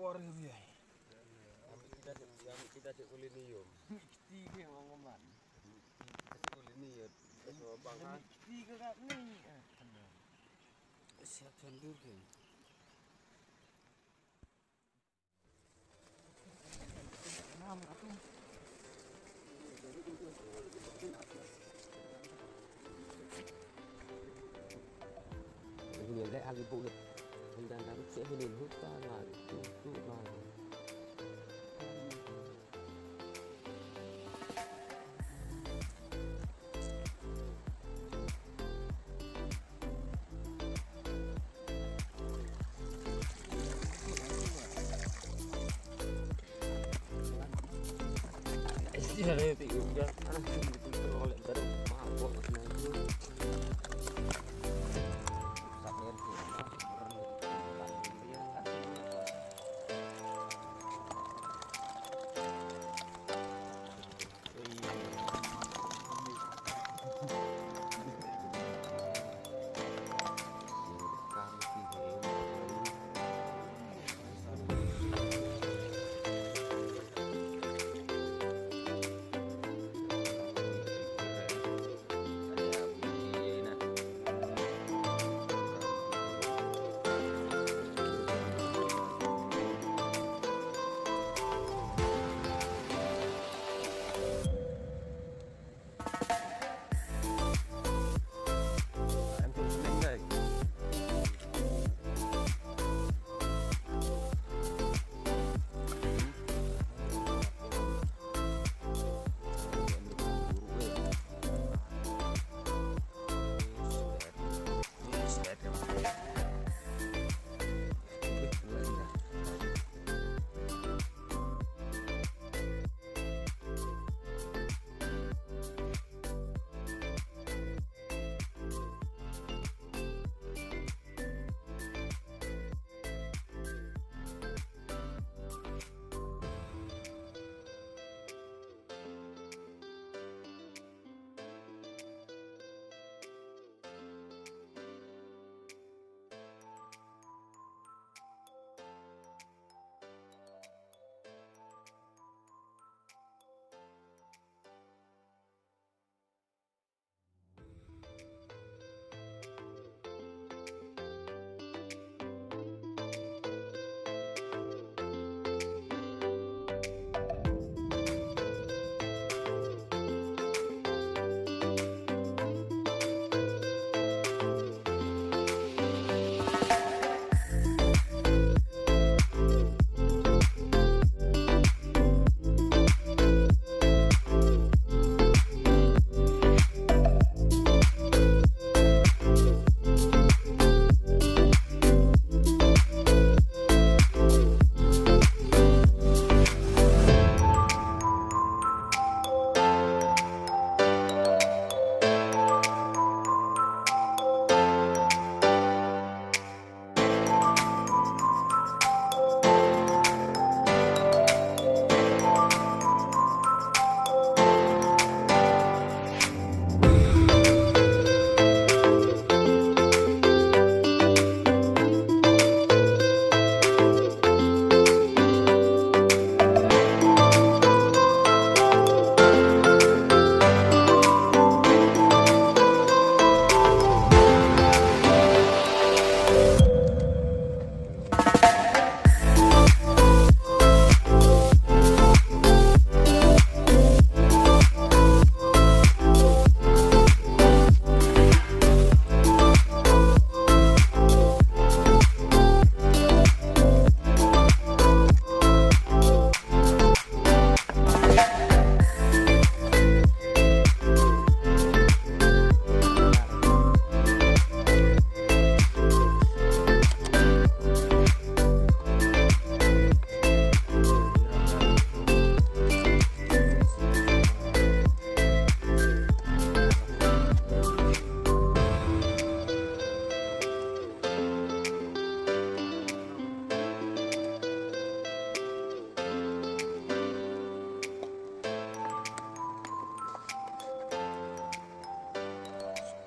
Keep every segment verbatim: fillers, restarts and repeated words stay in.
Por biai. Kita kita kulit ni yom. Kita ke mangaman. Kulit ni ya. So bang ha. Kita ke ni. Siap tandur ke.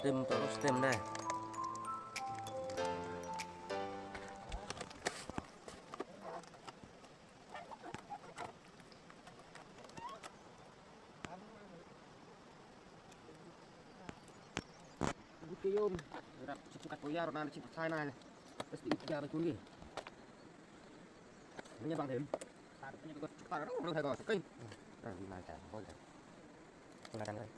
Stem, terus stem deh. Yum. Rap chip kat ko yar nan chip chai nan. Pasti ut jar kun gi. Ni bang dem. Tar ni ko tar ro ro ko. Kai. Tar ni nan ta. Bol ta. Kuna kan.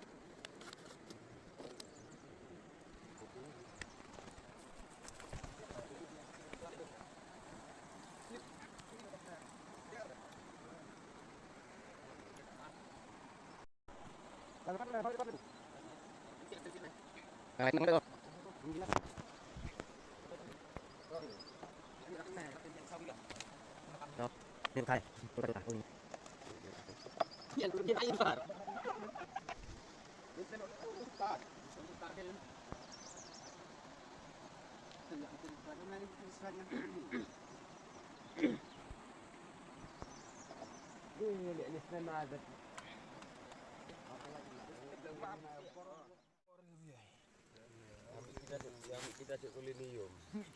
Kita se kuli ni yom. Kita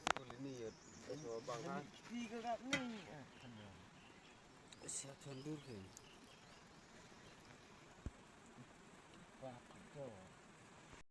se kuli ni yom. So bang ha. Siap tandur kan.